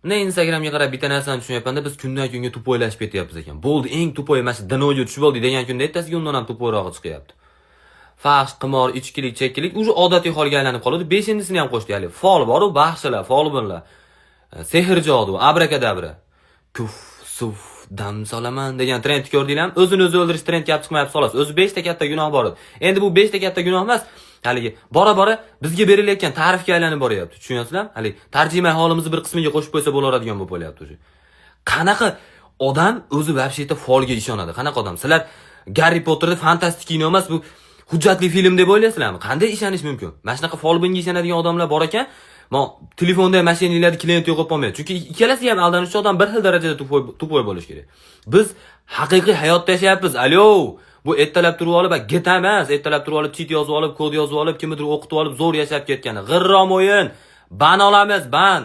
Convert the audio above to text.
Ne Instagramga qarab bitta narsani tushunyapman-da, biz kundan kunga тупой lashib ketyapmiz ekan. Bo'ldi, eng тупой mana shu дно ga tushib oldik degan kunda ertasiga undan ham тупой rog'i chiqyapti. Fahsh, qimor, ichkilik, chekkilik уже odatiy holga aylanib qoldi. Beshinchisini ham qo'shdi hali. Fol bor-u, baxshilar, folbinlar. Sehr jodu, abrakadabra. Kuf, suf, dam solaman degan trendni ko'rdinglarmi? O'zini o'zi o'ldirish trend kelib chiqmayapti xolos. O'zi 5 ta katta gunoh bor edi. Endi bu 5 ta katta gunoh emas. Haligi bora-bora bizga berilayotgan ta'rifga aylanib boryapti. Tushunyapsizlarmi? Haligi tarjima holimizni bir qismiga qo'shib qo'ysa bo'laveradigan bo'lib qolyapti уже. Qanaqa odam o'zi вообще folga ishonadi? Qanaqa odam? Sizlar Garri Potterni fantastik kino emas, bu hujjatli film deb o'ylaysizlarmi? Qanday ishonish mumkin? Mana shunaqa folbinga ishonadigan odamlar bor ekan, mo telefonda мошенник larda klient yo'qolib qolmaydi. Chunki ikkalasi ham aldanuvchi odam bir xil darajada тупой bo'lishi kerak. Biz haqiqiy hayotda yashayapmiz. Alo, bu ertalab turib olib, GTA emas, ertalab turib olib, cheat yozib olib, kod yozib olib, kimnidir o'qitib olib, zo'r yashab ketgani. G'irrom o'yin. Ban olamiz, ban.